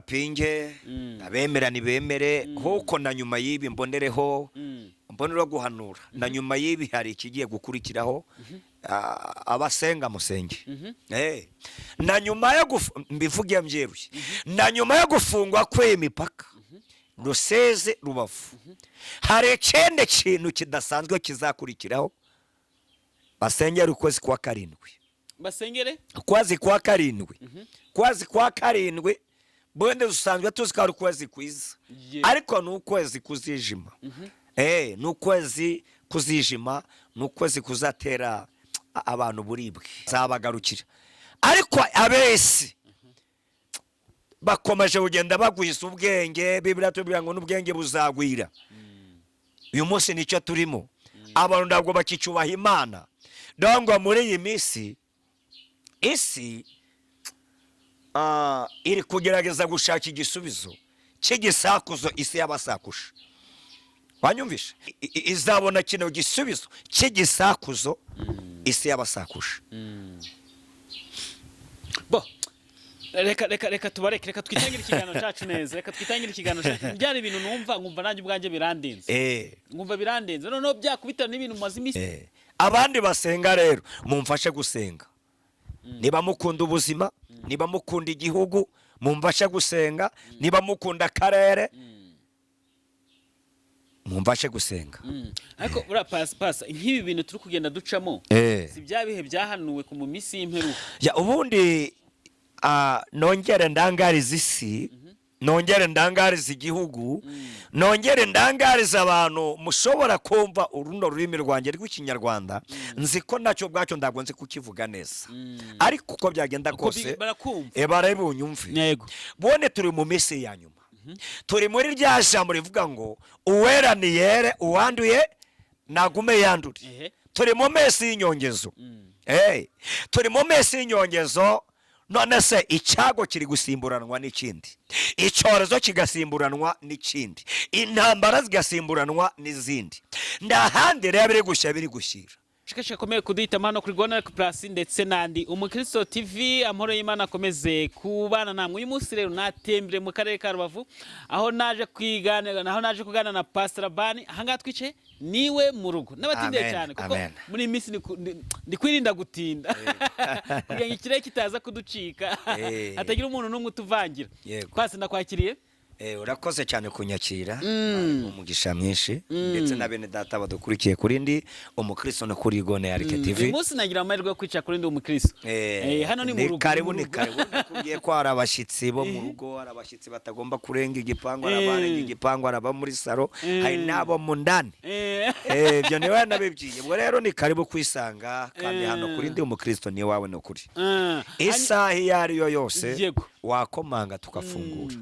Pinge abemera nibemere, huko na nyuma y'ibi mbonereho mbonereho guhanura. Na nyuma y'ibi hari ikigiye gukurikiraho. Abasenga musenge. Na nyuma yo mbivuge mbyeruye, na nyuma yo gufungwa kw'iyi mipaka Rusizi Rubavu, hari ikindi kintu kidasanzwe kizakurikiraho. Basengera ukwezi kwa karindwi. Basengere. Ukwezi kwa karindwi, ukwezi kwa karindwi bundi dusanzwe tuzi ko ari ukwezi kwiza, ariko ni ukwezi kuzijima. Ni ukwezi kuzijima, ni ukwezi kuzatera abantu uburibwe, zabagarukira. Ariko abesi bakomeje kugenda bagwiza ubwenge. Bibiliya tubwira ngo n'ubwenge buzagwira. Uyu munsi nicyo turimo. Abantu ntabwo bakicyubaha Imana. Ngo muri iyi minsi isi iri kugerageza gushaka igisubizo cy'igisakuzo. Isi y'abasakusha, wanyumvishe? Izabona kino gisubizo cy'igisakuzo, isi y'abasakusha. Bo reka tubareke, reka twitangire ikiganiro cyacu neza, reka twitangire ikiganiro cyacu. Byari ibintu numva nkumva nanjye ubwanjye birandenze, nkumva birandenze, noneho byakubitana n'ibintu mumaze iminsi. Abandi basenga rero, mumfashe gusenga. Niba mukunda ubuzima, niba mukunda igihugu, mumfashe gusenga. Niba mukunda akarere, mumfashe gusenga. Ariko buriya pasi nk'ibi bintu turi kugenda ducamo, si bya bihe byahanuwe ku mu minsi y'imperuka? Ya, ubundi nongere ndangarize isi, nongere ndangarize igihugu, nongere ndangarize abantu mushobora kumva uruno rurimi rwanjye rw'Ikinyarwanda. Nzi ko nacyo ubwacyo ntabwo nzi kukivuga neza, ariko uko byagenda Uko kose barakumva. Barabunyumve. Bone turi mu minsi ya nyuma, turi muri rya jambo rivuga ngo uwera niyere, uwanduye nagume yandure. Turi mu minsi y'inyongezo. Turi mu minsi y'inyongezo. None se icyago kiri gusimburanwa n'ikindi, icyorezo kigasimburanwa n'ikindi, intambara zigasimburanwa n'izindi. Nta handi rero biri gushya, biri gushyira. Shikashi akomeye kuduhitamo hano kuri Rwanda Plus ndetse n'andi Umukristo TV. Amahoro y'Imana akomeze kubana namwe. Uyu munsi rero natembere mu karere ka Rubavu, aho naje kwigana, aho naje kuganira na Pastor Bani. Ahangaha twicaye niwe mu rugo n'abatindiye Amen, cyane, kuko amen. muri iyi minsi ndi kwirinda gutinda kugira ngo ikirere kitaza kuducika, hatagira umuntu n'umwe utuvangira. Pastor, ndakwakiriye. Urakoze cyane kunyakira. Umugisha mwinshi, ndetse na bene data badukurikiye kuri Ndi Umukristo no kuri Igone ya Rike TV. Uyu munsi nagira amahirwe yo kwicara kuri Ndi Umukristo. Hano ni mu rugo. Karibu. Mu Ni rugo. karibu. Nakubwiye ko hari abashyitsi bo mu rugo, hari abashyitsi batagomba kurenga igipangu, hari abarenga igipangu, hari abo muri salo, hari n'abo mu ndani. Ibyo niwe nabibwiye. Ubwo rero ni karibu kwisanga, kandi hano kuri Ndi Umukristo ni iwawe, ni ukuri. Isaha iyo ari yo yose wakomanga tukafungura.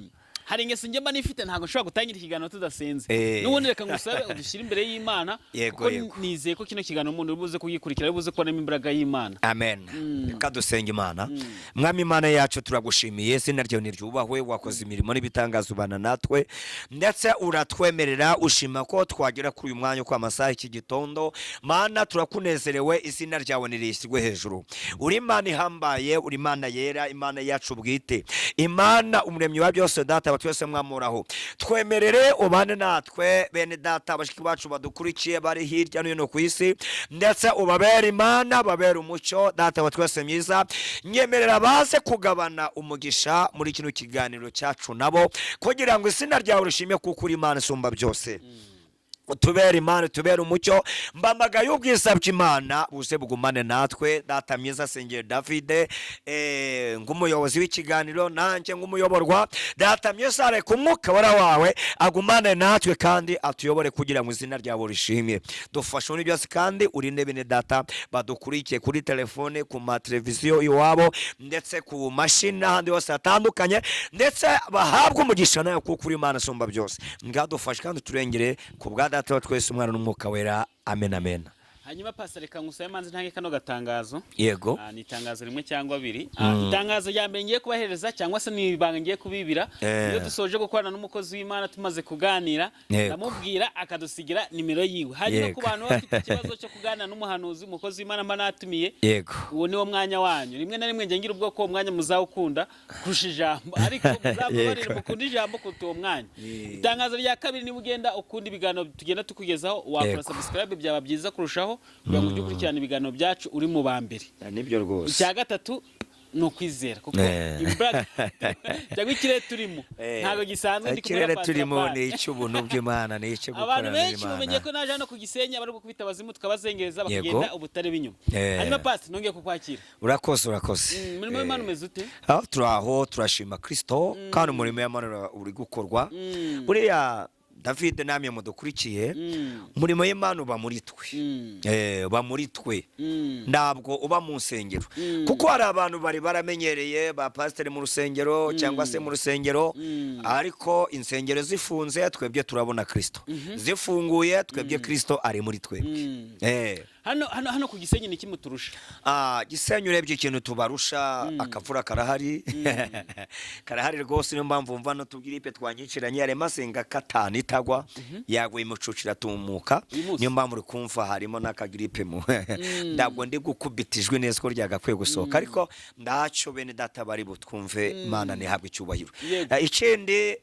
Hari ingeso njye mba nifite, ntabwo nshobora gutangira ikiganiro tudasenze. N'ubundi reka ngusabe udushyire imbere y'Imana, kuko nizeye ko kino kiganiro umuntu uri buze kugikurikira ari buze kubonamo imbaraga y'Imana. Amen. Reka dusenga Imana. Mwami Imana yacu, turagushimiye, izina ryawe niryubahwe. Wakoze imirimo n'ibitangaza, ubana natwe, ndetse uratwemerera, ushima ko twagera kuri uyu mwanya, uko amasaha iki gitondo. Mana, turakunezerewe, izina ryawe nirishyirwe hejuru. Uri Imana ihambaye, uri Imana yera, Imana yacu bwite, Imana umuremyi wa byose, Data wa twese mwamuraho. Twemerere ubane natwe, bene data bashiki bacu badukurikiye bari hirya no hino ku isi, ndetse ubabere Imana, babere umucyo. Data wa twese mwiza, nyemerera baze kugabana umugisha muri kino kiganiro cyacu nabo, kugira ngo izina ryawe rishime, kuko uri Imana isumba byose. Utubere Imana, utubere umucyo. Mbamagaye ubwiza bw'Imana buze bugumane natwe. Data mwiza, sengero Davide nk'umuyobozi w'ikiganiro, nanjye nk'umuyoborwa. Data mwiza, reka Umwuka Wera wawe agumane natwe kandi atuyobore, kugira ngo izina ryawe rishimye. Dufashe muri byose, kandi urinde bene data badukurikiye kuri telefone, ku mateleviziyo iwabo, ndetse ku mashini n'ahandi hose hatandukanye, ndetse bahabwe umugisha nawe, kuko uri Imana isumba byose. Ngadufashe kandi turengere ku bwa Data wa twese, Umwana n'Umwuka Wera. Amen, amen. Hanyuma pastor, reka ngusabe manze ntange kano gatangazo. Yego. Ni itangazo rimwe cyangwa abiri. Itangazo rya mbere ngiye kubahereza, cyangwa se ni ibanga ngiye kubibira, iyo dusoje gukorana n'umukozi w'Imana, tumaze kuganira, ndamubwira akadusigira nimero yiwe. Hanyuma ku bantu bafite ikibazo cyo kuganira n'umuhanuzi, umukozi w'Imana mba natumiye, uwo niwo mwanya wanyu. Rimwe na rimwe njye ngira ubwoko uwo mwanya muzawukunda kurusha ijambo, ariko muzamubarire mukunde ijambo kuruta uwo mwanya. Itangazo rya kabiri, niba ugenda ukunda ibiganiro tugenda tukugezaho, wakora subscribe, byaba byiza kurushaho, kugira ngo ujye ukurikirana ibiganiro byacu uri mu ba mbere. Nibyo rwose. Icya gatatu ni ukwizera, kuko imbaraga cyangwa ikirere turimo ntabwo gisanzwe. Ndi kumwe na Ikirere Pastor turimo Paul. ni icy'ubuntu bw'Imana, ni icyo Abantu gukorana benshi n'Imana. mumenye ko naje hano ku Gisenyi abari gukubita abazimu tukabazengereza bakagenda ubutare b'inyuma. Hanyuma Pastor, nongeye kukwakira. Urakoze, urakoze. Umurimo w'Imana umeze ute? Aho turi, aho turashima Kristo, kandi umurimo w'Imana uri gukorwa. Buriya David, namwe mudukurikiye, umurimo w'Imana uba muri twe. Uba muri twe, ntabwo uba mu nsengero, kuko hari abantu bari baramenyereye ba pasiteri mu rusengero cyangwa se mu rusengero, ariko insengero zifunze twebwe turabona Kristo, zifunguye twebwe Kristo ari muri twebwe. Hano ku Gisenyi ni iki muturusha? Gisenyi urebye ikintu tubarusha, akavura karahari, karahari rwose. Niyo mpamvu mva n'utugiripe twanyiciranye, harimo asenga katanu itagwa, yaguye imucucu iratumuka. Uyu munsi? Niyo mpamvu uri kumva harimo n'akagiripe mu, ntabwo ndi gukubita ijwi neza ko ryagakwiye gusohoka, ariko ntacyo, bene data bari butwumve. Imana ntihabwe icyubahiro. Ikindi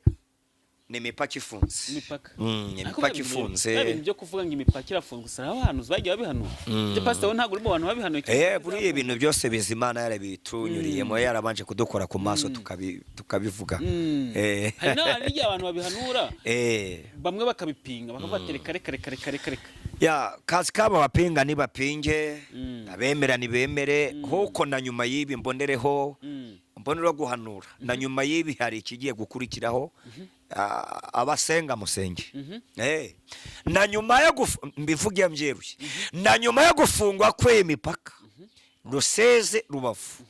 ni imipaka ifunze. Imipaka. Imipaka Ariko bya ifunze. Bya bintu byo kuvuga ngo imipaka irafunzwe, gusa hari abahanuzi bagiye babihanura. Ibyo pastor, wowe ntabwo uri mu bantu babihanuye? Buriya ibintu byose bizimana yarabitunyuriyemo, yarabanje kudukora ku maso, tukabivuga. Hari n'abantu, n'igihe abantu babihanura, bamwe bakabipinga, bakavuga ati: "Reka, reka, reka, reka, reka, reka." Ya kazi kabo, bapinga nibapinge, abemera nibemere. Huko na nyuma y'ibi mbonereho mbonereho guhanura, na nyuma y'ibi hari ikigiye gukurikiraho. Abasenga musenge. Na nyuma yo mbivuge mbyeruye, na nyuma yo gufungwa kw'iyi mipaka Rusizi Rubavu,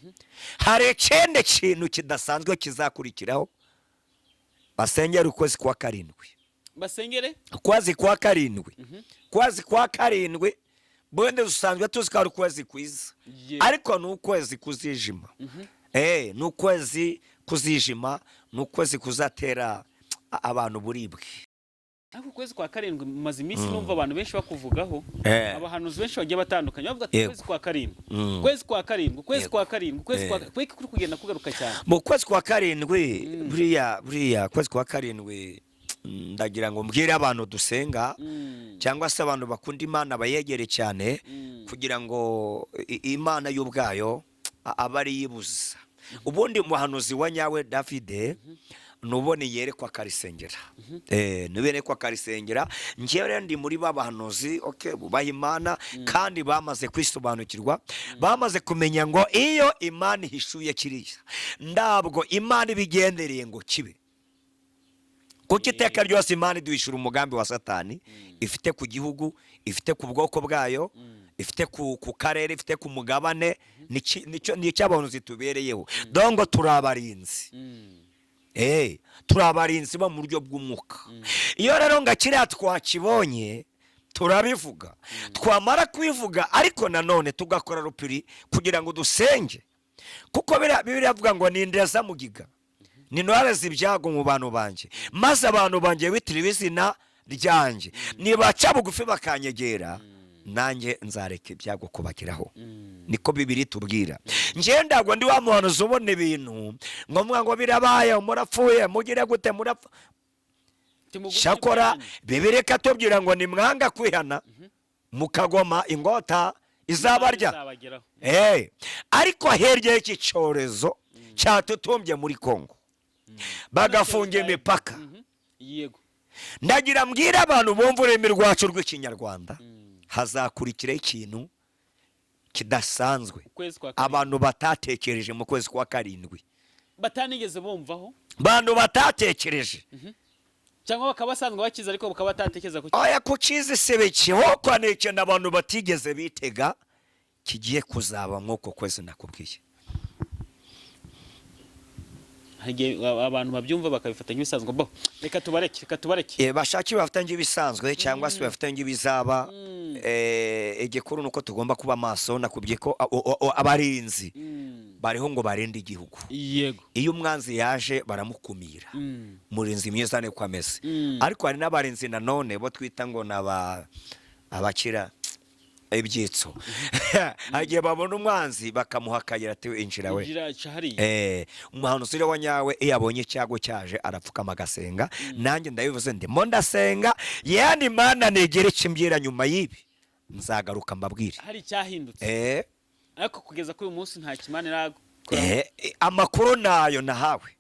hari ikindi kintu kidasanzwe kizakurikiraho. Basengera ukwezi kwa karindwi. Basengere? Ukwezi kwa karindwi, ukwezi kwa karindwi bundi dusanzwe tuzi ko ari ukwezi kwiza, ariko ni ukwezi kuzijima. Ni ukwezi kuzijima, ni ukwezi kuzatera abantu uburibwe. Ariko ukwezi kwa karindwi mumaze iminsi numva abantu benshi bakuvugaho, abahanuzi benshi bagiye batandukanye bavuga ati ukwezi kwa karindwi, ukwezi kwa karindwi, ukwezi kwa karindwi, ukwezi kwa kweki kuri kugenda kugaruka cyane. Mu kwezi kwa karindwi, buriya kwezi kwa karindwi, ndagira ngo mbwire abantu dusenga cyangwa se abantu bakunda Imana bayegere cyane, kugira ngo Imana y'ubwayo abe ari yibuza. Ubundi umuhanuzi wa nyawe, Davide, nubone yerekwa akarisengera, niwerekwa akarisengera. Njyewe rero ndi muri ba bahanuzi, okay, bubaha Imana kandi bamaze kwisobanukirwa, bamaze kumenya ngo iyo Imana ihishuye kiriya, ntabwo Imana ibigendereye ngo kibe, kuko iteka ryose Imana iduhishura umugambi wa Satani ifite ku gihugu, ifite ku bwoko bwayo, ifite ku karere, ifite ku mugabane. Ni icyo zitubereyeho dongo turi abarinzi. Turi abarinzi bo mu buryo bw'umwuka. Iyo rero nga kiriya twakibonye, turabivuga, twamara kubivuga ariko nanone tugakora rupiri kugira ngo dusenge, kuko Bibiliya avuga ngo nindeza mugiga nintoreze ibyago mu bantu banjye, maze abantu banjye bitiriwe izina ryanjye nibaca bugufi bakanyegera, nanjye nzareka ibyago kubageraho. Niko Bibiri tubwira. Njyewe ntabwo ndi wa muhanuzi ubona ibintu ngo mvuga ngo birabaye, murapfuye, mugire gute, murapfa. Cyakora Bibiri ikatubwira ngo nimwanga kwihana mukagoma, ingota izabarya. Izabageraho. Ariko hirya y'iki cyorezo cyatutumbye muri Kongo, bagafunga imipaka, ndagira mbwire abantu bumva ururimi rwacu rw'Ikinyarwanda, hazakurikiraho ikintu kidasanzwe Ukwezi kwa karindwi. abantu batatekereje mu kwezi kwa karindwi. Batanigeze bumvaho. Abantu batatekereje. Cyangwa bakaba basanzwe bakiza, ariko bakaba batatekereza ku Oya, kukizi sebe kihokwa ni ikintu abantu batigeze bitega kigiye kuzaba mw'uko kwezi nakubwiye. Hari igihe abantu babyumva bakabifata nk'ibisanzwe. Bo reka tubareke, reka tubareke. Bashake bafite nk'ibisanzwe cyangwa se bafite nk'ibizaba. Igikuru ni uko tugomba kuba maso. Nakubwiye ko abarinzi bariho ngo barinde igihugu. Iyo umwanzi yaje baramukumira. Murinzi mwiza niko ameze. Ariko hari n'abarinzi nanone bo twita ngo ni abakira ibyitso. Hari igihe babona umwanzi bakamuha akayira, ati: "Injira we." Injira, ca hariya. Umuhanuzi rero wa nyawe, iyo abonye icyago cyaje arapfukama agasenga. Nanjye ndabivuze, ndimo ndasenga, yani Mana negere icyo imbwira nyuma y'ibi nzagaruka mbabwire. Hari icyahindutse? Ariko kugeza kuri uyu munsi nta kimana irakora. Amakuru nayo nahawe.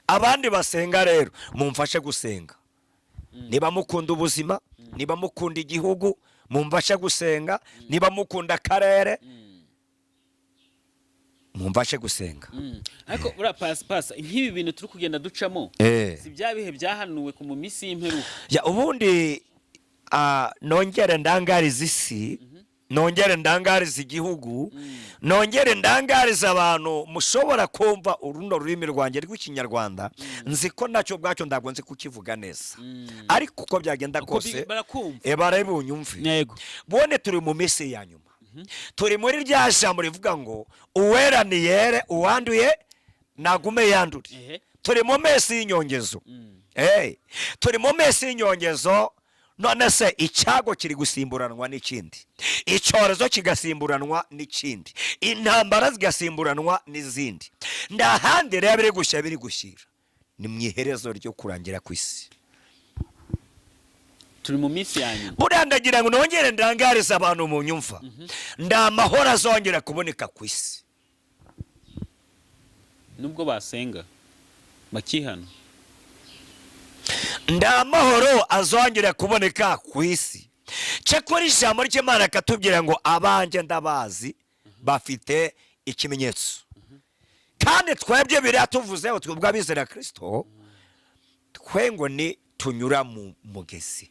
Abandi basenga rero mumfashe gusenga. Niba mukunda ubuzima, niba mukunda igihugu, mumfashe gusenga. Niba mukunda akarere, mumfashe gusenga. Ariko buriya pasi nk'ibi bintu turi kugenda ducamo, si bya bihe byahanuwe ku mu minsi y'imperuka? Ya, ubundi nongere ndangarize isi, nongere ndangarize igihugu, nongere ndangarize abantu mushobora kumva uruno rurimi rwanjye rw'Ikinyarwanda. Nzi ko nacyo ubwacyo ntabwo nzi kukivuga neza, ariko uko byagenda Uko kose barakumva. Barabunyumve. Bone turi mu minsi ya nyuma, turi muri rya jambo rivuga ngo uwera niyere, uwanduye nagume yandure. Turi mu minsi y'inyongezo. Hey, turi mu minsi y'inyongezo. None se icyago kiri gusimburanwa n'ikindi, icyorezo kigasimburanwa n'ikindi, intambara zigasimburanwa n'izindi. Nta handi rero biri gushya, biri gushyira ni mu iherezo ryo kurangira ku isi. Turi mu minsi ya nyuma. Buriya ndagira ngo nongere ndangarize abantu mu nyumva, nta mahoro azongera kuboneka ku isi. Nubwo basenga bakihana? Nta mahoro azongera kuboneka ku isi. Cyakora ijambo ry'Imana akatubwira ngo abanjye ndabazi, bafite ikimenyetso. Kandi twebwe biriya tuvuzeho, twebwe abizera Kirisito, twe ngo ni tunyura mu mugezi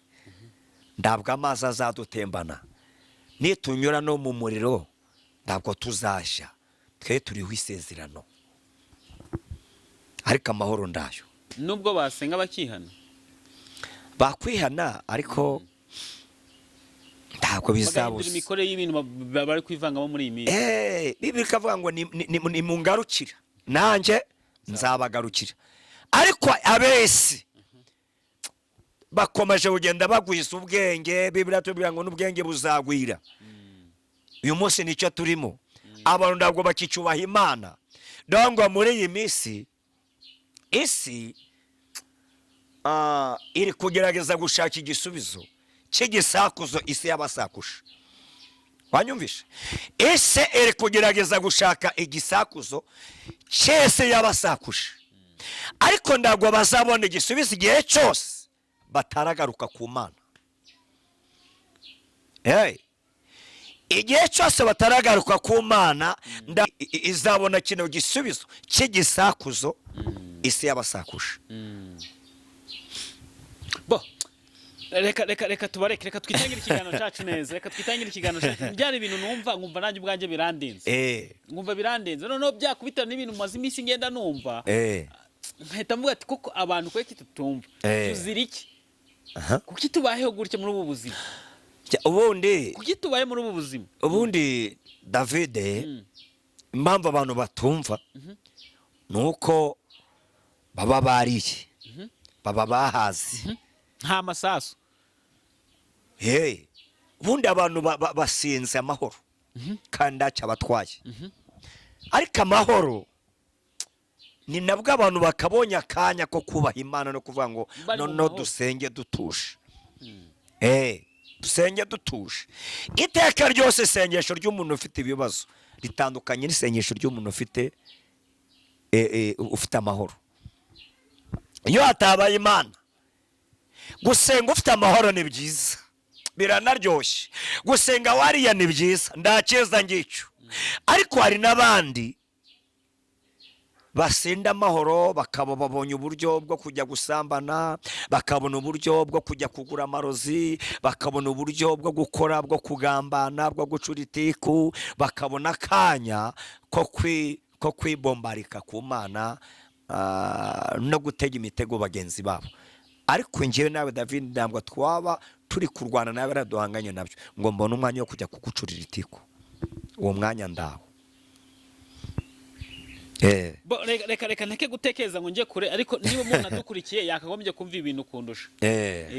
ntabwo amazi azadutembana, nitunyura no mu muriro ntabwo tuzashya. Twe turiho isezerano, ariko amahoro ndayo. Nubwo basenga bakihana? Bakwihana, ariko ntabwo Bagahindura bizabuza imikorere y'ibintu bari kwivangamo muri iyi minsi. Bibiri ikavuga ngo nimungarukira nanjye nzabagarukira. Ariko abesi bakomeje kugenda bagwiza ubwenge. Bibiri tubwira ngo n'ubwenge buzagwira. Uyu munsi nicyo turimo. Abantu ntabwo bakicyubaha Imana. Ngo muri iyi minsi isi iri kugerageza gushaka igisubizo cy'igisakuzo isi y'abasakusha. Wanyumvishe? Isi iri kugerageza gushaka igisakuzo cyese y'abasakusha, ariko ntabwo bazabona igisubizo igihe cyose bataragaruka ku Mana. Hey. Igihe cyose bataragaruka ku Mana, izabona kino gisubizo cy'igisakuzo isi y'abasakusha. Bo reka tubareke, reka twitangire ikiganiro cyacu neza, reka twitangire ikiganiro cyacu. Byari ibintu numva nkumva nanjye ubwanjye birandenze. Nkumva birandenze, noneho byakubitana n'ibintu maze iminsi ngenda numva, nkahita mvuga ati: "Koko abantu kweki tutumva? Tuzira iki? Kuki tubayeho gutya muri ubu buzima?" Ubundi Kuki tubaye muri ubu buzima? Ubundi Davide, impamvu abantu batumva ni uko baba bariye, baba bahaze. Nta masasu. Hey, ubundi abantu basinze amahoro kandi ntacyo abatwaye. Ariko amahoro ni nabwo abantu bakabonye akanya ko kubaha Imana no kuvuga ngo Bari mu noneho mahoro. dusenge dutuje. Dusenge dutuje. Iteka ryose isengesho ry'umuntu ufite ibibazo ritandukanye n'isengesho ry'umuntu ufite amahoro. Iyo hatabaye Imana, gusenga ufite amahoro ni byiza, biranaryoshye. Gusenga wariya ni byiza, nta cyiza ngicyo. Ariko hari n'abandi basinda amahoro, bakaba babonye uburyo bwo kujya gusambana, bakabona uburyo bwo kujya kugura amarozi, bakabona uburyo bwo gukora, bwo kugambana, bwo gucura itiku, bakabona akanya ko kwibombarika ku Mana no gutega imitego bagenzi babo. Ariko njyewe nawe David, ntabwo twaba Turi kurwana nawe, duhanganye nabyo, ngo mbone umwanya wo kujya kugucurira itiku, uwo mwanya ndawo. Bo, reka nteke gutekereza ngo njye kure, ariko niba umuntu adukurikiye yakagombye kumva ibintu kundusha.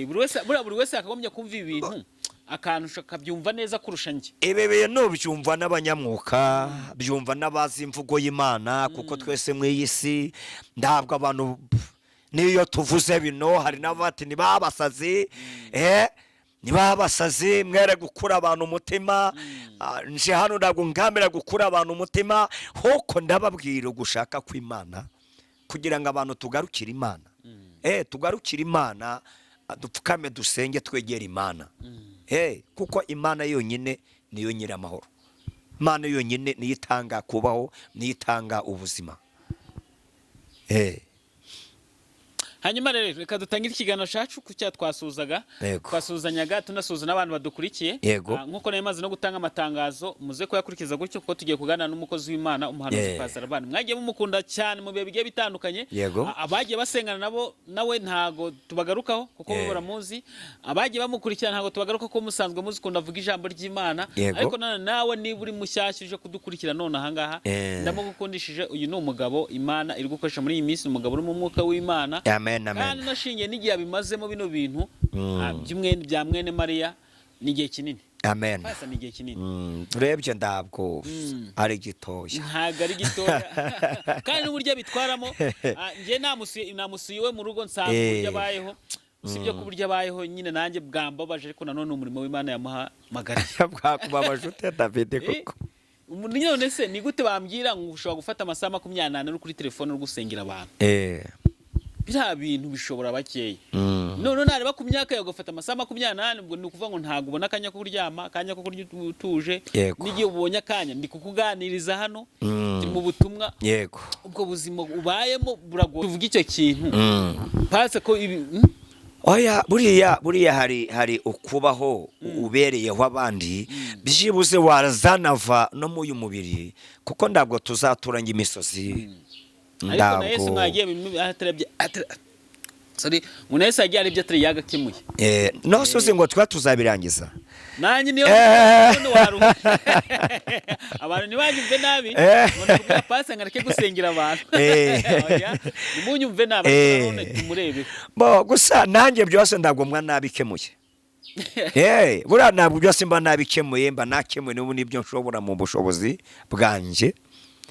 Buri wese, buriya buri wese yakagombye kumva ibintu akantusha, akabyumva neza kurusha njye. Ibi bintu byumva n'abanyamwuka, byumva n'abazi imvugo y'Imana, kuko twese mu iyi si ntabwo abantu, n'iyo tuvuze bino hari n'abati ni babasazi, ni babasazi, mwere gukura abantu umutima. Nje hano ntabwo ngambira gukura abantu umutima, huko ndababwira ugushaka kw'Imana kugira ngo abantu tugarukire Imana, tugarukire Imana, dupfukame, dusenge, twegere Imana, kuko Imana yonyine niyo nyiramahoro. Imana yonyine niyo itanga kubaho, niyo itanga ubuzima. Hanyuma rero reka dutangire ikiganiro cyacu ku cya twasuzaga, twasuzanyaga, tunasuhuza n'abantu badukurikiye. Nk'uko nari maze no gutanga amatangazo, muze kuyakurikiza gutyo, kuko tugiye kuganira n'umukozi w'Imana, umuhanuzi Pastor Rabani. Mwagiye mumukunda cyane mu bihe bigiye bitandukanye. Abagiye basengana nabo nawe ntago tubagarukaho kuko bo baramuzi. Abagiye bamukurikirana ntago tubagaruka kuko musanzwe muzi ukuntu avuga ijambo ry'Imana. Ariko none nawe niba uri mushyashya uje kudukurikira none ahangaha, ndamugukundishije. Uyu ni umugabo Imana iri gukoresha muri iyi minsi, umugabo uri mu mwuka w'Imana. Amen, amen. Kandi unashingiye n'igihe abimazemo bino bintu, by'umwene bya mwene Mariya, ni igihe kinini. Amen. Pasa, ni igihe kinini. Urebye ntabwo ari gitoya. Ntabwo ari gitoya, kandi n'uburyo abitwaramo, njye namusuye iwe mu rugo, nsanga uburyo abayeho, usibye ko uburyo abayeho nyine nanjye bwambabaje, ariko nanone umurimo w'Imana yamuhamagariye. Bwakubabaje ute, David? Koko? None se ni gute bambwira ngo ushobora gufata amasaha 24 uri kuri telefone uri gusengera abantu? Biriya bintu bishobora bakeya. None nareba ku myaka yawe ugafata amasaha 24, ubwo ni ukuvuga ngo ntabwo ubona akanya ko kuryama, akanya ko kurya utuje. N'igihe ubonye akanya ndi kukuganiriza hano, turi mu butumwa. Ubwo buzima ubayemo buragoye, tuvuge icyo kintu, pase ko ibi Oya, buriya hari ukubaho ubereyeho abandi, byibuze wazanava no mu uyu mubiri, kuko ntabwo tuzaturanya imisozi. Ariko na Yesu mwagiye sorry, ngo na Yesu yagiye aribyo atari yagakemuye. No suzi ngo twa tuzabirangiza. Nanjye niyo none waruha abantu ntibanyumve nabi, ngo ndikubwira pasi ngo areke gusengera abantu. Oya, ntimunyumve nabi, ariko nanone tumurebeho. Bo gusa nanjye byose ntabwo mwa nabikemuye. Buriya ntabwo byose mba nabikemuye, mba nakemuye n'ubu nibyo nshobora mu bushobozi bwanjye,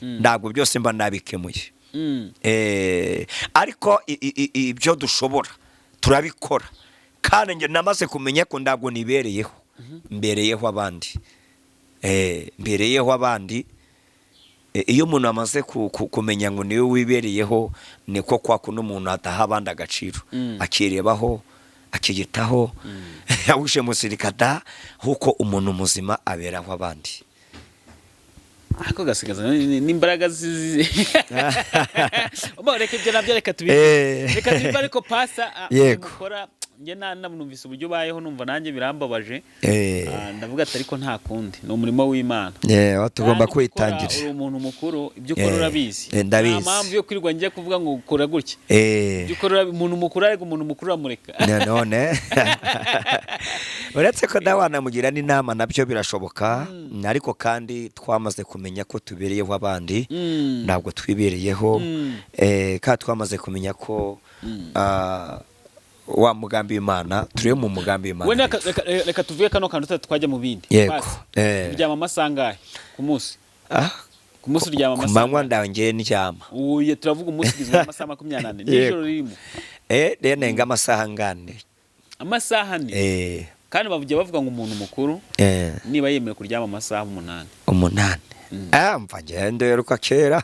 ntabwo byose mba nabikemuye. Ariko ibyo dushobora turabikora, kandi njye namaze kumenya ko ntabwo nibereyeho, mbereyeho abandi. Mbereyeho abandi. Iyo umuntu amaze kumenya ngo niwe wibereyeho, niko kwa kuno umuntu ataha abandi agaciro, akirebaho, akiyitaho, yawushe musirikada, huko umuntu muzima aberaho abandi. Ako gasigaza n'imbaraga Bo, reka ibyo nabyo reka tubi reka tubive, ariko pasa mukora njye nanumvise uburyo ubayeho, numva nanjye birambabaje. Ndavuga ati ariko nta kundi, ni umurimo w'Imana. Aho tugomba Kandi ibyo ukora, kwitangira. uri umuntu mukuru, ibyo ukora urabizi. Ndabizi. Nta mpamvu yo kwirirwa njya kuvuga ngo ukora gutya. Ibyo ukora umuntu mukuru, ariko umuntu mukuru uramureka. None uretse ko dawe wanamugira n'inama, nabyo birashoboka, ariko kandi twamaze kumenya ko tubereyeho abandi, ntabwo twibereyeho. Kandi twamaze kumenya ko wa mugambi w'Imana, turi mu mugambi w'Imana. Wenda reka tuvuge kano kantu tutari twajya mu bindi. Yego. Pasi, uryama amasaha angahe ku munsi? Ku munsi uryama Ku amasaha? manywa ndangiye ndyama. Uye, turavuga umunsi ugizwe n'amasaha 24, nijoro ririmo. Rero nenga amasaha angane. Amasaha 4? Kandi bavugiye bavuga ngo umuntu mukuru niba yemewe kuryama amasaha 8. 8? Mva ngende mberuka kera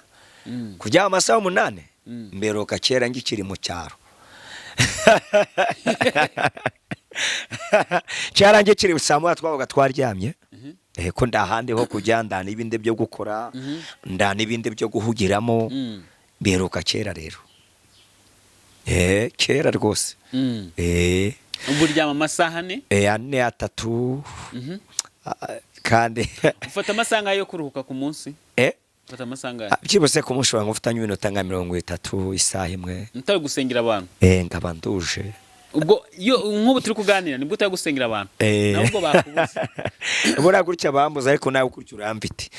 kuryama amasaha 8. Mberuka kera ngikiri mu cyaro, kera ngikiri saa moya twabaga twaryamye. Ko ndahandi ho kujya, nda n'ibindi byo gukora, nda n'ibindi byo guhugiramo. Mberuka kera rero, kera rwose. Ubu uryama amasaha 4? 4, 3. Kandi Ufata amasaha angahe yo kuruhuka ku munsi? Ufata amasaha angahe? Byibuze ku munsi wanjye ufitanye iminota nka 30, isaha imwe. Mutari gusengera abantu? Nkaba nduje. Ubwo iyo nk'ubu turi kuganira nibwo utari gusengera abantu, nabwo bakubuze. Buriya gutya bambuze, ariko nawe gutya urambite.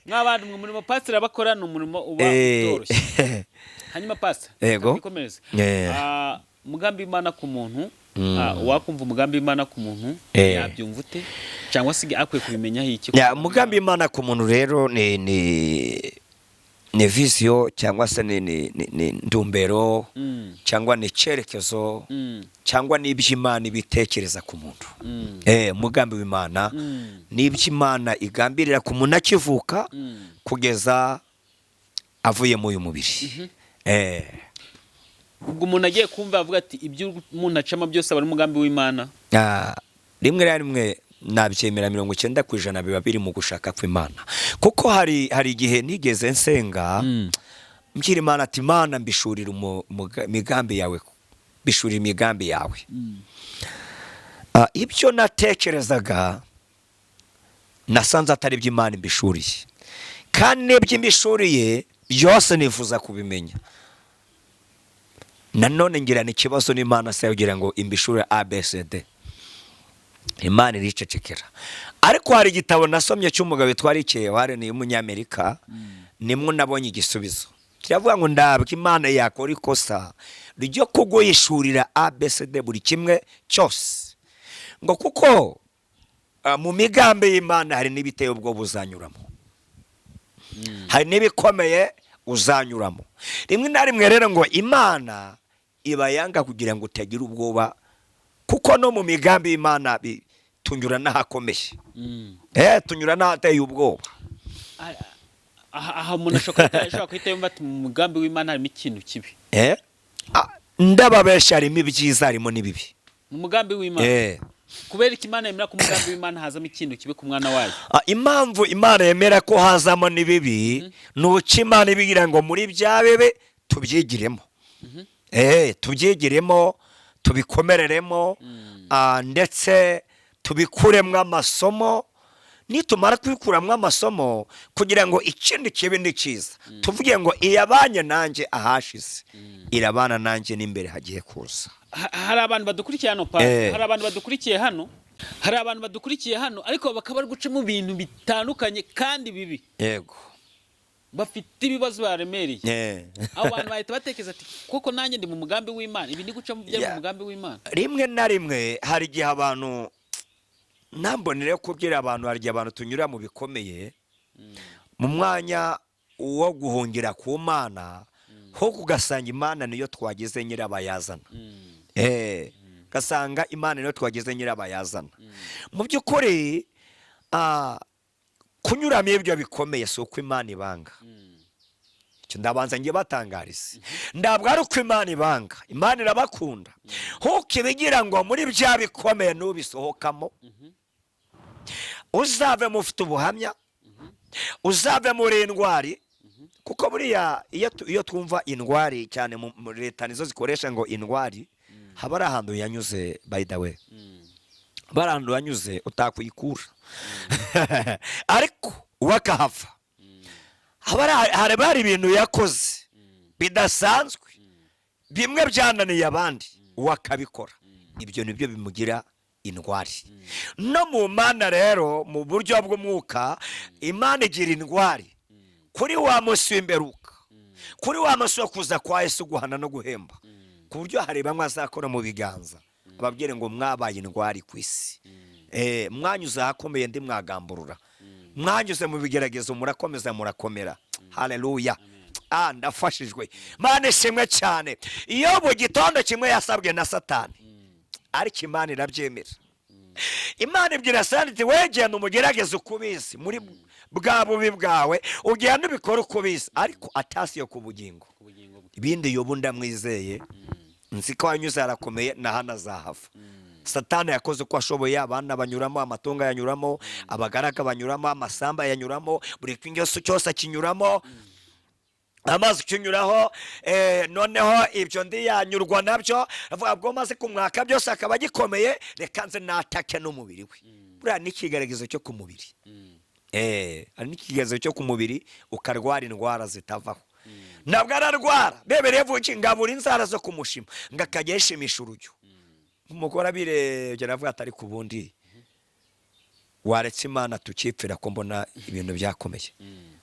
Mw'abantu mwe, umurimo pasiteri abakora ni umurimo uba utoroshye. Hanyuma pasiteri, twikomereze. Umugambi w'Imana ku muntu, wakumva umugambi w'Imana ku muntu, yabyumva ute, cyangwa se akwiye kubimenyaho iki? Ya, umugambi w'Imana ku muntu rero ni vision, cyangwa se ni ntumbero, cyangwa ni icyerekezo, cyangwa ni iby'Imana ibitekereza ku muntu. Umugambi w'Imana ni iby'Imana igambirira ku muntu akivuka kugeza avuye muri uyu mubiri. Ubwo umuntu agiye kumva avuga ati ibyo umuntu acamo byose aba ari umugambi w'Imana? Rimwe na rimwe nabyemera, 90% biba biri mu gushaka kw'Imana, kuko hari igihe nigeze nsenga, mbwira Imana ati: "Imana, mbishurira imigambi yawe, mbishurira imigambi yawe." Ibyo natekerezaga nasanze atari ibyo Imana imbishuriye, kandi n'ibyo imbishuriye byose nifuza kubimenya. Nanone ngirana ikibazo n'Imana se kugira ngo imbishure ABCD, Imana iricecekera. Ariko hari igitabo nasomye cy'umugabo witwa Rick Warren w'umunyamerika, nimwo nabonye igisubizo. Kiravuga ngo ndabwo Imana yakora ikosa ryo kuguhishurira ABCD, buri kimwe cyose, ngo kuko mu migambi y'Imana hari n'ibiteye ubwoba uzanyuramo, hari n'ibikomeye uzanyuramo. Rimwe na rimwe rero ngo Imana iba yanga kugira ngo utagira ubwoba, kuko no mu migambi y'Imana tunyura n'ahakomeye, tunyura n'ahateye ubwoba. Aha umuntu ashobora guhita yumva ati mu mugambi w'Imana harimo ikintu kibi. Ndababesha, harimo ibyiza, harimo n'ibibi. Mu mugambi w'Imana? Kubera ko Imana yemera ko umugambi w'Imana hazamo ikintu kibi ku mwana wayo? Impamvu Imana yemera ko hazamo n'ibibi ni uko Imana ibigira ngo muri bya bibi tubyigiremo, tubyigiremo, tubikomereremo, ndetse tubikuremo amasomo. Nitumara kubikuramo amasomo, kugira ngo ikindi kibi ni cyiza, tuvuge ngo iyabanye nanjye ahashize irabana nanjye n'imbere hagiye kuza. Hari abantu badukurikiye hano pa, hari abantu badukurikiye hano, hari abantu badukurikiye hano, ariko bakaba bari guca mu bintu bitandukanye kandi bibi, bafite ibibazo baremereye. Abo bantu bahita batekereza ati koko nanjye ndi mu mugambi w'Imana, ibi ndi gucamo byari mu mugambi w'Imana? Rimwe na rimwe hari igihe abantu, nambonere kubwira abantu, hari igihe abantu tunyura mu bikomeye, mu mwanya wo guhungira ku Mana ho kugasanga Imana niyo twagize nyirabayazana. Ugasanga Imana niyo twagize nyirabayazana. Mu by'ukuri kunyuramo ibyo bikomeye si uko Imana ibanga. Icyo ndabanza njye batangarize, ntabwo ari uko Imana ibanga, Imana irabakunda, nkuko ibigira ngo muri bya bikomeye nubisohokamo uzavemo ufite ubuhamya, uzave muri indwari. Kuko buriya iyo twumva indwari cyane mu leta nizo zikoresha ngo indwari, haba ari ahantu yanyuze, by the way, haba ari ahantu yanyuze utakwikura, ariko uwe akahava. Haba hari ibintu yakoze bidasanzwe, bimwe byananiye abandi, uwe akabikora. Ibyo nibyo bimugira indwari. No mu Mana rero, mu buryo bw'umwuka, Imana igira indwari kuri wa munsi w'imperuka, kuri wa munsi wo kuza kwa Yesu guhana no guhemba, ku buryo hari bamwe azakora mu biganza ababwire ngo mwabaye indwari ku isi. Mwanyuze ahakomeye ndi mwagamburura, mwanyuze mu bigeragezo murakomeza murakomera. Haleluya! Ndafashijwe, Mana ishimwe cyane. Iyo mu gitondo kimwe yasabwe na Satani, ariko Imana irabyemera. Imana ibwira Satani iti: "Wegenda umugerageze uko ubizi, muri bwa bubi bwawe ugenda ubikora uko ubizi, ariko atasiyo ku bugingo." Ku bugingo bwe. Ibindi Yobu ndamwizeye, nzi ko wanyuze harakomeye na hano azahava. Satani yakoze uko ashoboye, abana banyuramo, amatungo yanyuramo, abagaraga banyuramo, amasamba yanyuramo, buri kintu cyose akinyuramo, amazi ukinyuraho. Noneho ibyo ndiyanyurwa nabyo, avuga bwo maze kumwaka byose akaba agikomeye, reka nze natake n'umubiri we. Buriya n'ikigaragazo cyo ku mubiri, hari n'ikigaragazo cyo ku mubiri, ukarwara indwara zitavaho. Ntabwo ararwara. Bebere yavuye ngo abura inzara zo kumushima, ngo akajya yishimisha urujyo. Umugore abirebye aravuga ati: "Ariko ubundi waretse Imana tukipfira, ko mbona ibintu byakomeye?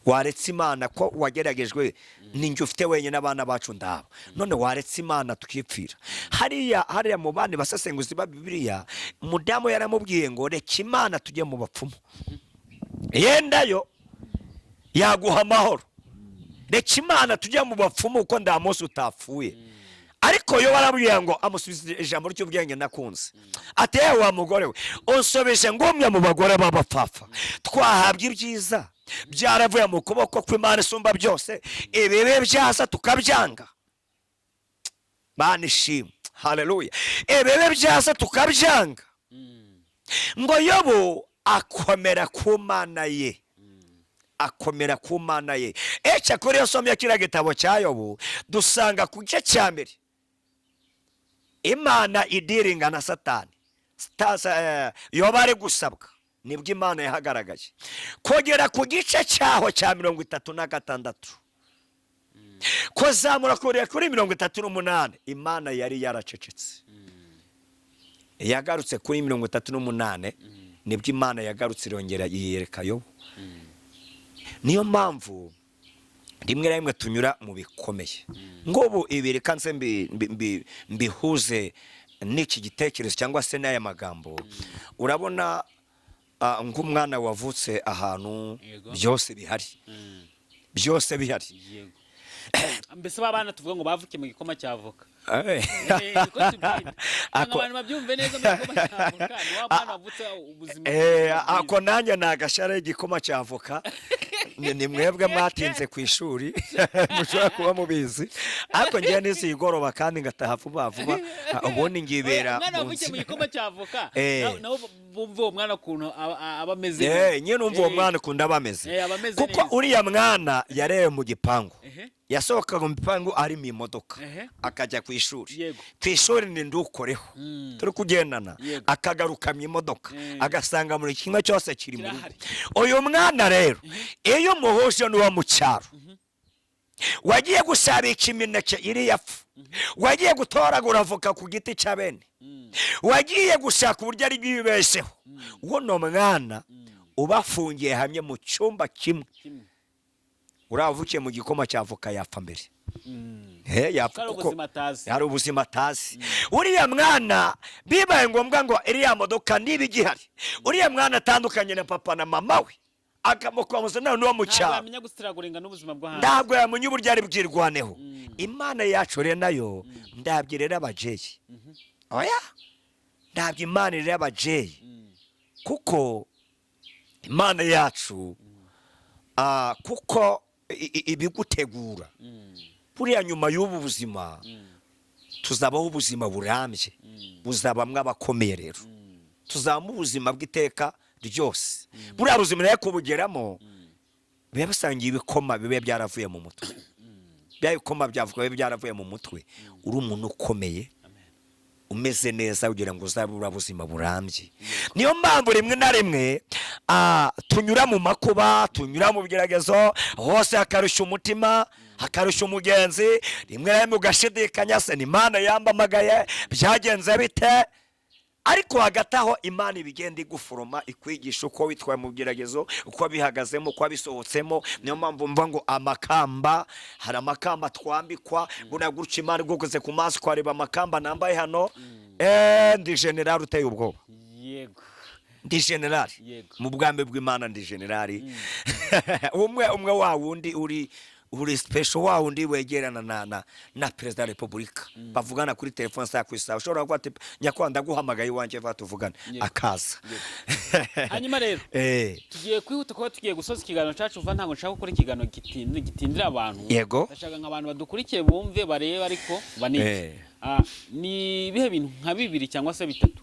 Waretse Imana, ko wageragejwe, ninjye ufite wenyine, abana bacu ndabo, none waretse Imana tukipfira?" Hariya hariya mu bandi basesenguzi ba Bibiliya, umudamu yaramubwiye ngo: "Reka Imana tujye mu bapfumu, yendayo yaguha amahoro. Reka Imana tujye mu bapfumu, kuko nta munsi utapfuye." Ariko yo barabwira ngo amusubiza ijambo ry'ubwenge nakunze, ati: "Yewe wa mugore we, unsobije ngumwe mu bagore b'abapfapfa. Twahabwa ibyiza byaravuye mu kuboko kw'Imana isumba byose, ibibi byaza tukabyanga." Mana ishimwe, haleluya! Ibibi byaza tukabyanga. Ngo Yobu akomera ku Mana ye, akomera ku Mana ye. Ecya kuri iyo somye kiriya gitabo cya Yobu, dusanga ku gice cya mbere Imana idiringa na Satani. Yoba ari gusabwa, nibwo Imana yahagaragaye. Kugera ku gice cyaho cya 36, kuzamura kugera kuri 38, Imana yari yaracecetse. Yagarutse kuri 38, nibwo Imana yagarutse irongera yiyereka Yobu. Niyo mpamvu rimwe na rimwe tunyura mu bikomeye. Nk'ubu ibi reka nze mbihuze n'iki gitekerezo cyangwa se n'aya magambo. Urabona nk'umwana wavutse ahantu byose bihari, byose bihari. Yego, mbese ba bana tuvuga ngo bavukiye mu gikoma cya avoka. Niko tubyita. Ngo abantu babyumve neza, mu gikoma cya avoka ni wa mwana wavutse ubuzima bwiza. Ako nanjye ni agashara igikoma cya avoka. Ni mwebwe mwatinze ku ishuri mushobora kuba mubizi, ariko ngewe nize igoroba kandi ngataha vuba vuba. Ubundi ngibera Umwana mu wavukiye mu nzu. gikoma cya avoka, nawe bumva uwo mwana ukuntu aba ameze. Nyine umva uwo mwana ukunda aba ameze. Aba ameze Kuko neza. uriya mwana yarewe mu gipangu, yasohokaga mu gipangu ari mu imodoka, akajya ku ishuri. Ku ishuri ni ndukoreho, turi kugendana, akagaruka mu imodoka, agasanga muri kimwe cyose kiri mu rugo. Kirahari. Uyu mwana rero, iyo umuhuje n'uwo mu cyaro wagiye gusabika imineke iriya pfu, wagiye gutoragura avoka ku giti cya bene, wagiye gushaka uburyo ari bwibesheho, uno mwana ubafungiye hamwe mu cyumba kimwe, Kimwe. uriya mu gikoma cya avoka yapfa mbere. Yapfa Hari kuko ubuzima atazi. Hari ubuzima atazi. Uriya mwana bibaye ngombwa ngo iriya modoka niba igihari, uriya mwana atandukanye na papa na mama we, akamukomuza nawe n'uwo mu Ntabwo cyaro, yamenya gusitiraguringa n'ubuzima bwo hanze. Ntabwo yamenya uburyo ari bwirwaneho. Imana yacu rero nayo ndabyo rero abajeyi, oya, ntabwo Imana irera abajeyi, kuko Imana yacu kuko ibigutegura buriya nyuma y'ubu buzima tuzabaho ubuzima burambye, buzabamwo abakomeye. Rero tuzabamo ubuzima bw'iteka ryose. Buriya buzima rero kubugeramo biba bisangiye ibikoma bibe byaravuye mu mutwe, bya bikoma byavuga bibe byaravuye mu mutwe, uri umuntu ukomeye, umeze neza, kugira ngo uzabe uriya buzima burambye. Niyo mpamvu rimwe na rimwe tunyura mu makuba, tunyura mu bigeragezo hose, hakarushya umutima, hakarushya umugenzi. Rimwe na rimwe ugashidikanya: se ni Imana yambamagaye? Byagenze bite? Ariko hagati aho Imana ibigenda iguforoma, ikwigisha uko witwaye mu bigeragezo, uko bihagazemo, uko wabisohotsemo. Niyo mpamvu mva ngo amakamba, hari amakamba twambikwa. Buriya gutya Imana igukoze ku maso ukareba amakamba nambaye hano, ndi generali uteye ubwoba. Ndi generali mu bwami bw'Imana, ndi generali umwe umwe, wa wundi uri special, wa wundi wegerana na perezida wa repubulika, bavugana kuri telefone saa ku isaha. Ushobora kuba ati: "Nyakubahwa, ndaguhamagaye iwanjye, va tuvugane," akaza. Hanyuma rero tugiye kwihuta kuba tugiye gusoza ikiganiro cyacu vuba. Ntabwo nshaka gukora ikiganiro gitindira abantu. Ndashaka ngo abantu badukurikiye bumve, barebe, ariko banige. Ni ibihe bintu nka bibiri cyangwa se bitatu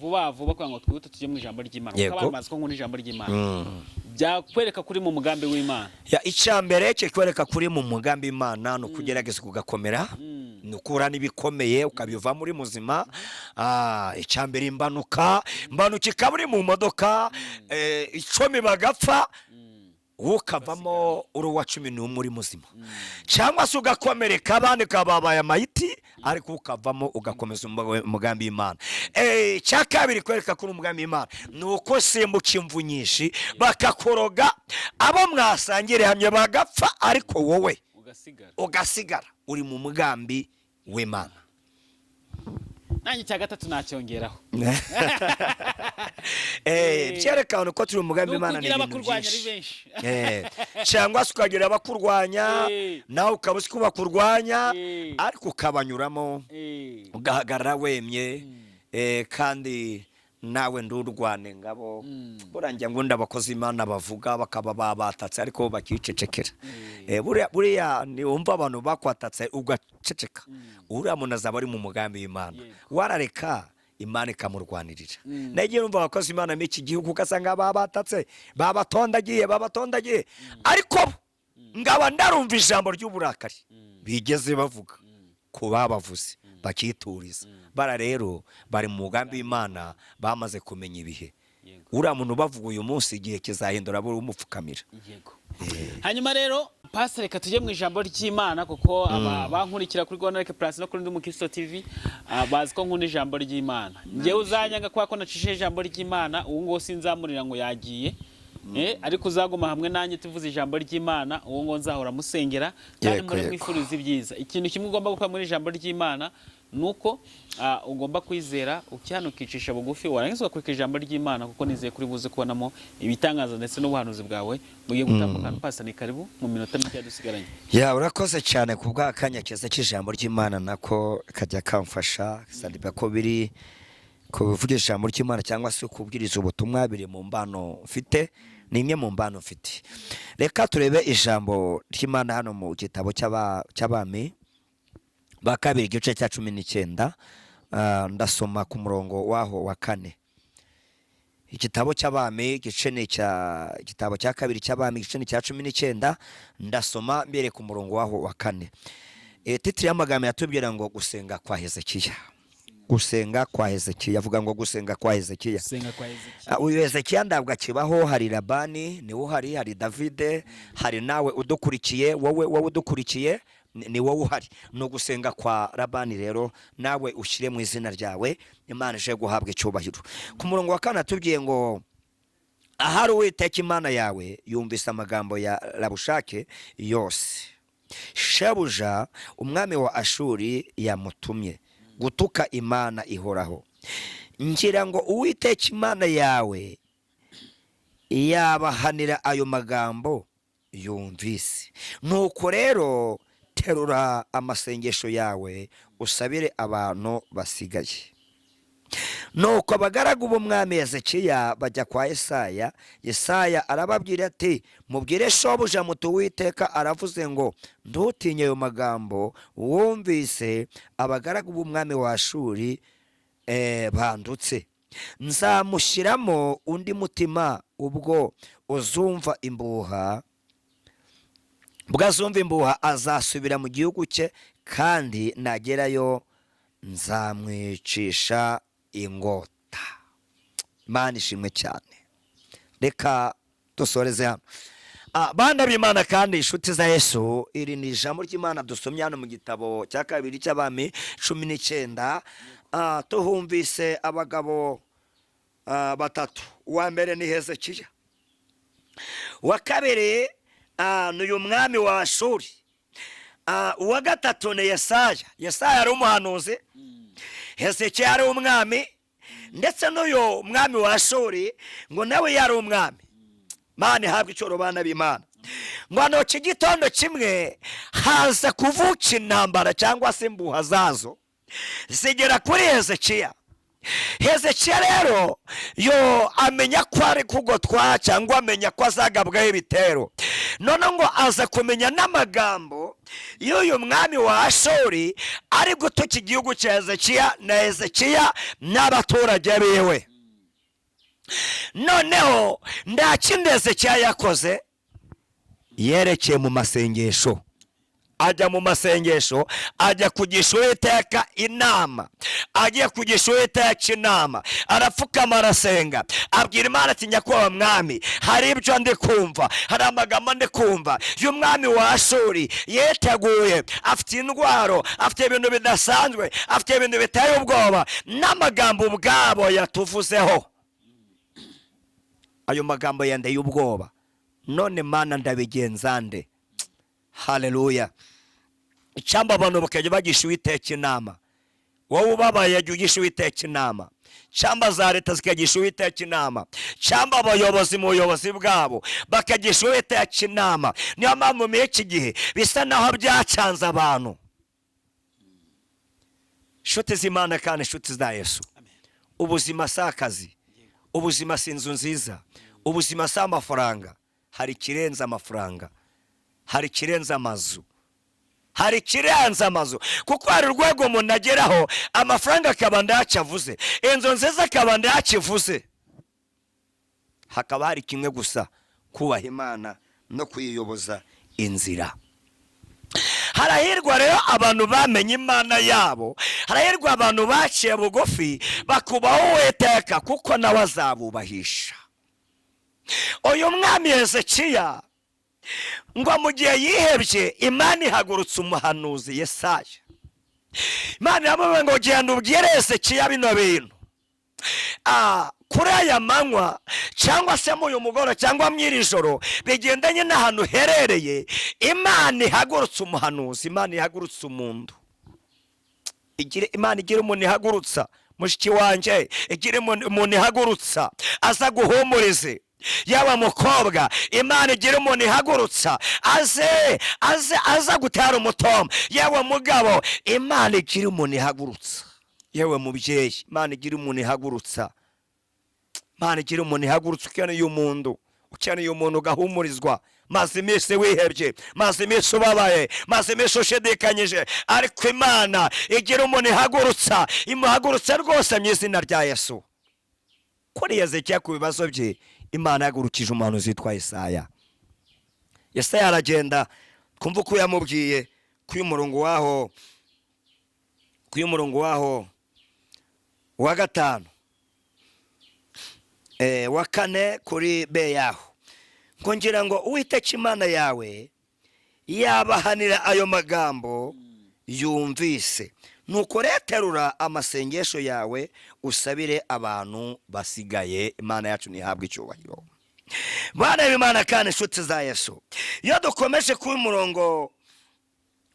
vuba vuba, kugira ngo twihute tujye mu ijambo ry'Imana, kuko abantu bazi ko nkunda ijambo ry'Imana, byakwereka kuri mu mugambi w'Imana? Ya, icya mbere kikwereka kuri mu mugambi w'Imana ni ukugerageza kugakomera, ni ukura n'ibikomeye ukabivamo uri muzima. Icya mbere, imbanuka ikaba uri mu modoka, 10 bagapfa. Wowe ukavamo uri uwa 11 uri muzima, cyangwa se ugakomereka, abandi babaye amayiti, ariko ukavamo ugakomeza umugambi w'Imana. Icya kabiri kwereka ko uri umugambi w'Imana ni uko simbuka imvu nyinshi, bakakoroga, abo mwasangiriye hamwe bagapfa, ariko wowe ugasigara, ugasigara uri mu mugambi w'Imana. Nanjye icya gatatu nacyongeraho. Byerekana uko turi mu mugambi Ni w'Imana ni ukugira ibintu abakurwanya ari byinshi. benshi. Cyangwa se ukagira abakurwanya, nawe ukaba uzi ko bakurwanya, ariko ukabanyuramo, ugahagarara wemye, kandi nawe ndurwane ngabo. Burangira ngo abakozi Imana bavuga bakaba babatatse, ariko bakicecekera. Buriya niwumva abantu bakwatatse ugaceceka, uriya muntu azaba ari mu mugambi w'Imana. Warareka Imana ikamurwanirira. Nagiye numva abakozi Imana muri iki gihugu, ugasanga babatatse, babatondagiye, babatondagiye, ariko bo ngaba ndarumva ijambo ry'uburakari bigeze bavuga ku babavuze, bakituriza. Bara rero bari mu mugambi w'Imana, bamaze kumenya ibihe. Uriya muntu bavuga uyu munsi, igihe kizahindura buri umupfukamira. Yego. Hanyuma rero, Pastor, reka tujye mu ijambo ry'Imana, kuko aba bankurikira kuri Rwanda Like Plus no kuri Ndi Umukristo TV, bazi ko nkunda ijambo ry'Imana. Njyewe uzanyanga kubera ko nacishije ijambo ry'Imana, ubu ngubu sinzamurira ngo yagiye. Ariko uzaguma hamwe nanjye tuvuze ijambo ry'Imana, uwo ngo nzahora musengera kandi muri mwifuriza ibyiza. Ikintu kimwe ugomba gukora muri ijambo ry'Imana ni uko ugomba kwizera, ukihana, ukicisha bugufi, warangiza ugakurikira ijambo ry'Imana, kuko nizeye kuri buze kubonamo ibitangaza ndetse n'ubuhanuzi bwawe bugiye gutandukana. Pastor, ni karibu mu minota mike dusigaranye. Ya, urakoze cyane ku bw'akanya keza k'ijambo ry'Imana, nako kajya kamfasha sandipa ko biri kuvuga ijambo ry'Imana cyangwa se kubwiriza ubutumwa biri mu mbano mfite, ni imwe mu mbano mfite. Reka turebe ijambo ry'Imana hano mu gitabo cy'Abami ba Kabiri, igice cya 19. Ndasoma ku murongo waho wa 4. Igitabo cy'Abami, igice ni icya igitabo cya kabiri cy'Abami, igice ni icya 19, ndasoma mbere ku murongo waho wa 4. Titre y'amagambo yatubwira ngo gusenga kwa Hezekiya. Gusenga kwa Hezekiya, avuga ngo gusenga kwa Hezekiya. Gusenga kwa Hezekiya. Uyu Hezekiya ntabwo akibaho. Hari Labani niwe uhari, hari Davide, hari nawe udukurikiye. Wowe udukurikiye ni wowe uhari. Ni ugusenga kwa Labani. Rero nawe ushyire mu izina ryawe, Imana ije guhabwa icyubahiro. Ku murongo wa 4 atubwiye ngo ahari Uwiteka Imana yawe yumvise amagambo ya Rabushake yose shebuja umwami wa Ashuri yamutumye gutuka Imana ihoraho. Ngira ngo Uwiteka Imana yawe yabahanira ayo magambo yumvise. Nuko rero terura amasengesho yawe, usabire abantu basigaye. Nuko abagaragu b'umwami Hezekiya bajya kwa Yesaya. Yesaya arababwira ati: "Mubwire shobuja muti Uwiteka aravuze ngo ntutinye ayo magambo wumvise abagaragu b'umwami wa Ashuri bandutse. Nzamushyiramo undi mutima, ubwo uzumva imbuha, ubwo azumva imbuha azasubira mu gihugu cye, kandi nagerayo nzamwicisha ingota." Imana ishimwe cyane. Reka dusoreze hano. Bana b'Imana kandi inshuti za Yesu, iri ni ijambo ry'Imana dusomye hano mu gitabo cya kabiri cy'Abami 19. Tuhumvise abagabo batatu. Uwa mbere ni Hezekiya, uwa kabiri ni uyu mwami wa Ashuri, uwa gatatu ni Yesaya. Yesaya yari umuhanuzi, Hezekiya yari umwami, ndetse n'uyu mwami wa Ashuri ngo nawe yari umwami. Mana ihabwa icyoro. Bana b'Imana, ngo hano iki gitondo kimwe haza kuvuka intambara cyangwa se imbuha zazo zigera kuri Hezekiya. Hezekiya rero yo amenya ko ari kugotwa, cyangwa amenya ko azagabwaho ibitero. None ngo aza kumenya n'amagambo y'uyu mwami wa Ashuri ari gutuka igihugu cya Hezekiya na Hezekiya n'abaturage biwe. Noneho nta kindi Hezekiya yakoze, yerekeye mu masengesho. Ajya mu masengesho, ajya kugisha Uwiteka inama, agiye kugisha Uwiteka inama, arapfukama, arasenga, abwira Imana ati: "Nyakubahwa mwami, hari ibyo ndi kumva, hari amagambo ndi kumva y'umwami wa Ashuri. Yiteguye, afite indwaro, afite ibintu bidasanzwe, afite ibintu biteye ubwoba, n'amagambo ubwabo yatuvuzeho, ayo magambo yandeye ubwoba. None Mana, ndabigenza nde?" Haleluya! Icyamba abantu bakajya bagisha Uwiteka inama. Wowe ubabaye, jya ugisha Uwiteka inama. Cyangwa za leta zikagisha Uwiteka inama, cyangwa abayobozi mu buyobozi bwabo bakagisha Uwiteka inama. Niyo mpamvu muri iki gihe bisa naho byacanze abantu. Inshuti z'Imana kandi inshuti za Yesu, ubuzima si akazi, ubuzima si inzu nziza, ubuzima si amafaranga. Hari ikirenze amafaranga, hari ikirenze amazu, hari ikirenze amazu, kuko hari urwego umuntu ageraho amafaranga akaba ntacyo avuze, inzu nziza akaba ntacyo ivuze. Hakaba hari kimwe gusa: kubaha Imana no kuyiyoboza inzira. Harahirwa rero abantu bamenye Imana yabo, harahirwa abantu baciye bugufi bakubaho Uwiteka, kuko nawe azabubahisha. Uyu mwami Hezekiya ngo mu gihe yihebye, Imana ihagurutse umuhanuzi Yesaya. Imana iramubwira ngo: "Genda ubwire Hezekiya bino bintu. Kuri aya manywa, cyangwa se mu uyu mugoroba, cyangwa mu iri joro, bigendanye n'ahantu uherereye, Imana ihagurutse umuhanuzi, Imana ihagurutse umuntu. Imana igira umuntu ihagurutsa. Mushiki wanjye, igira umuntu ihagurutsa aza guhumurize. Yaba mukobwa, Imana igira umuntu ihagurutsa aze aze aza gutera umutoma. Yewe mugabo, Imana igira umuntu ihagurutsa. Yewe mubyeyi, Imana igira umuntu ihagurutsa. Imana igira umuntu ihagurutsa. Ukeneye umuntu, ukeneye umuntu ugahumurizwa. Maze iminsi wihebye, maze iminsi ubabaye, maze iminsi ushidikanyije, ariko Imana igira umuntu ihagurutsa, imuhagurutse rwose mu izina rya Yesu." Kuri Hezekiya, ku bibazo bye, Imana yahagurukije umuhanuzi witwa Yesaya. Yesaya aragenda. Twumva uko yamubwiye kuri uyu murongo waho wa gatanu, wa kane kuri be yaho, ngo: "Ngira ngo Uwiteka Imana yawe yabahanira ayo magambo yumvise. Nuko rero terura amasengesho yawe usabire abantu basigaye." Imana yacu ntihabwe icyubahiro. Bana b'Imana kandi inshuti za Yesu, iyo dukomeje kuri umurongo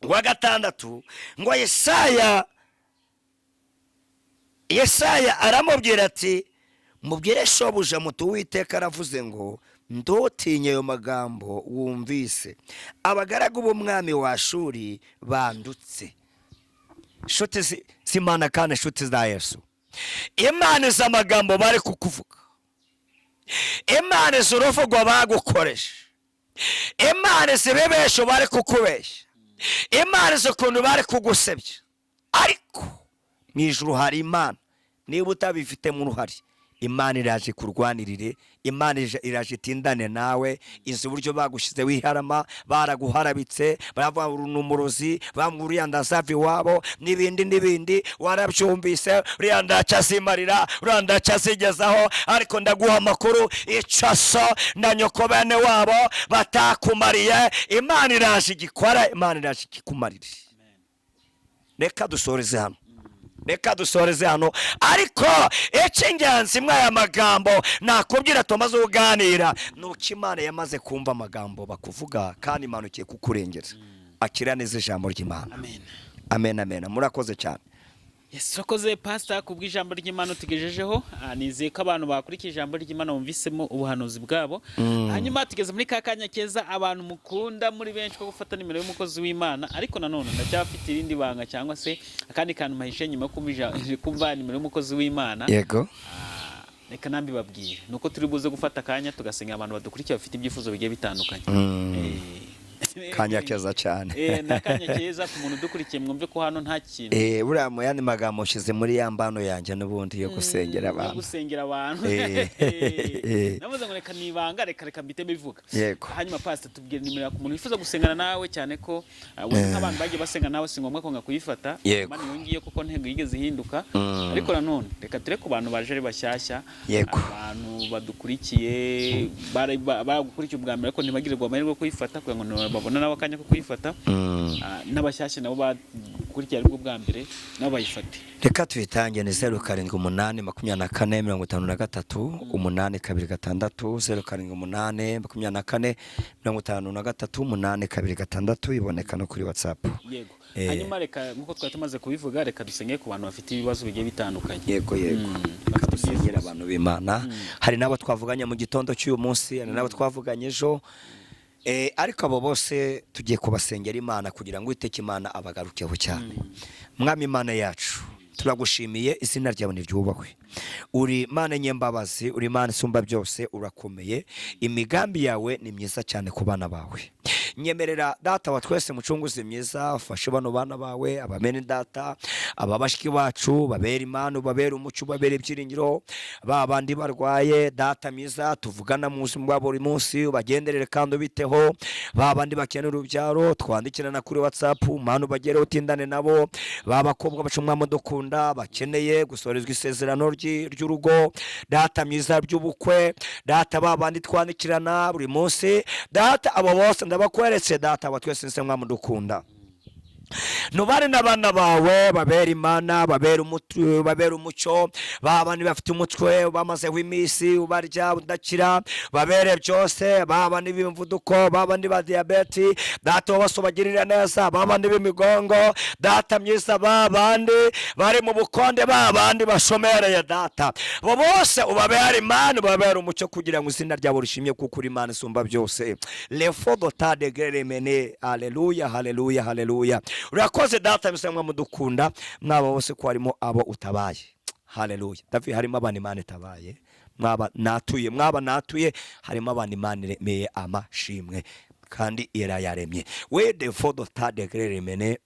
wa gatandatu, ngo Yesaya aramubwira ati: "Mubwire shobuja muti: 'Uwiteka aravuze ngo: Ntutinye ayo magambo wumvise abagaragu b'umwami wa Shuri bandutse.'" Inshuti z'Imana kandi inshuti za Yesu, Imana izi amagambo bari kukuvuga, Imana izi uruvugo bagukoresha, Imana izi ibibesho bari kukubeshya, Imana izi ukuntu bari kugusebya. Ariko mu ijuru hari Imana. Niba utabifitemo uruhare, Imana iraje kurwanirire, Imana iraje itindane nawe. Izi uburyo bagushyizeho iharama, baraguharabitse, baravuga ngo ni umurozi, bambwira uriya ndazava iwabo, n'ibindi n'ibindi. Warabyumvise, uriya ndaca azimarira, uriya ndaca azigezaho. Ariko ndaguha amakuru: icyo so na nyoko, bene wabo batakumariye, Imana iraje igikora, Imana iraje ikikumarire. Reka dusoreze hano, reka dusoreze hano. Ariko icy'ingenzi muri aya magambo nakubwira tumaze kuganira ni uko Imana yamaze kumva amagambo bakuvuga, kandi Imana igiye kukurengera. Akira neza ijambo ry'Imana. Amen. Amen, amen. Murakoze cyane. Yes, urakoze pastor kubw'ijambo ry'Imana utugejejeho. Nizeye ko abantu bakurikiye ijambo ry'Imana bumvisemo ubuhanuzi bwabo. Hanyuma tugeze muri ka kanya keza abantu mukunda muri benshi ko gufata nimero y'umukozi w'Imana. Ariko nanone ndacyafite irindi banga cyangwa se akandi kantu mpahishe nyuma yo kumva nimero y'umukozi w'Imana. Yego. Reka nambibabwire, nuko turi buze gufata akanya tugasenga abantu badukurikiye bafite ibyifuzo bigiye bitandukanye. Kanya keza cyane. Ni akanya keza ku muntu udukurikiye, mwumve ko hano nta kintu. Buriya mu yandi magambo nshyize muri ya mbano yanjye n'ubundi yo gusengera yo abantu. Gusengera abantu. Navuze ngo reka nibanga, reka mbite mbivuga. Yego. Hanyuma pastor, tubwire nimero ku muntu wifuza gusengana nawe, cyane ko wenda nk'abantu bagiye basenga nawe, si ngombwa ko kuyifata. Yego. Imana yongiye kuko ntego yigeze ihinduka. Ariko nanone reka ture ku bantu baje ari bashyashya, abantu badukurikiye bagukurikiye ubwa mbere ariko ntibagirwe amahirwe yo kuyifata, kugira ngo babone nabo akanya ko kuyifata. N'abashyashya nabo bakurikiye aribwo bwa mbere nabo bayifate. Reka tuyitange, ni 0782453826, 0782453826, iboneka no kuri WhatsApp. Yego. Hanyuma reka, nk'uko twari tumaze kubivuga, reka dusenge ku bantu bafite ibibazo bigiye bitandukanye. Yego. Reka dusengere abantu b'Imana. Hari n'abo twavuganye mu gitondo cy'uyu munsi, hari n'abo twavuganye ejo. Ariko abo bose tugiye kubasengera Imana kugira ngo Uwiteka Imana abagarukeho cyane. Mwami Imana yacu, turagushimiye, izina ryawe niryubahwe. Uri Imana nyembabazi, uri Imana isumba byose, urakomeye, imigambi yawe ni myiza cyane ku bana bawe. Nyemerera Data wa twese, mucunguzi mwiza, ufashe bano bana bawe, abamene data, aba bashiki bacu, babera Imana, babera umucyo, babera ibyiringiro. Ba bandi barwaye, Data mwiza, tuvugana mu buzima bwa buri munsi, ubagenderere kandi ubiteho. Ba bandi bakenera urubyaro twandikirana kuri WhatsApp, Mana ubagereho, utindane nabo. Ba bakobwa bacu, Mwami dukunda, bakeneye gusorezwa isezerano ry'urugo, Data mwiza, ry'ubukwe, Data, ba bandi twandikirana buri munsi, Data, abo bose ndabakweretse. Data wa twese nse, Mwami dukunda, nubane n'abana bawe, babera Imana, babera umutwe, babera umucyo. Baba bafite umutwe bamazeho iminsi ubarya udakira, babere byose. Baba n'ibimivuduko, baba ba diyabeti, Data bose ubagirira neza. Baba n'ibimigongo, Data myiza, babandi bari mu bukonde, babandi bashomereye, Data, abo bose ubabera Imana, ubabera umucyo, kugira ngo izina ryabo rishimye, kuko uri Imana isumba byose. Lefo dota de geremene. Haleluya, haleluya, haleluya. Urakoze Data bisa mudukunda, mwaba bose ko harimo abo utabaye. Haleluya. Davi, harimo abantu Imana itabaye. Mwaba natuye, mwaba natuye, harimo abantu Imana iremeye amashimwe kandi irayaremye we defo dota de geremene.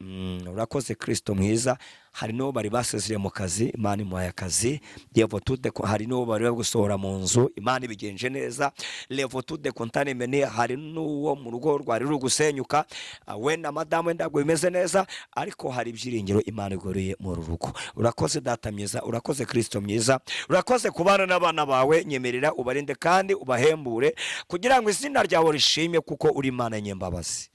Urakoze Kristo mwiza. Hari n'uwo bari basezereye mu kazi, Imana imuhaye akazi. Yevo tude. Hari n'uwo bari bari gusohora mu nzu, Imana ibigenje neza. Levo tude kontane mene. Hari n'uwo mu rugo rwari ruri gusenyuka, we na madamu we ntabwo bimeze neza, ariko hari ibyiringiro Imana igoreye mu uru rugo. Urakoze Data mwiza, urakoze Kristo mwiza, urakoze kubana n'abana bawe. Nyemerera ubarinde kandi ubahembure kugira ngo izina ryawe rishimye, kuko uri Imana nyembabazi.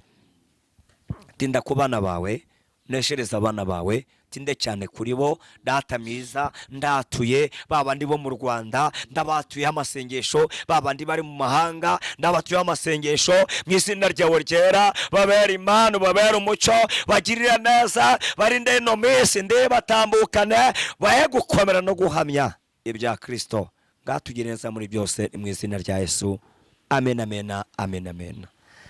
Tinda ku bana bawe, uneshereza abana bawe, tinde cyane kuri bo. Data mwiza, ndatuye ba bandi bo mu Rwanda, ndabatuyeho amasengesho. Ba bandi bari mu mahanga, ndabatuyeho amasengesho mu izina ryawe ryera. Babera Imana, babera umucyo, bagirira neza, barinde ino minsi, nde batambukane, bahe gukomera no guhamya ibya Kristo. Ngatugire neza muri byose, mu izina rya Yesu. Amen, amen, amen, amen.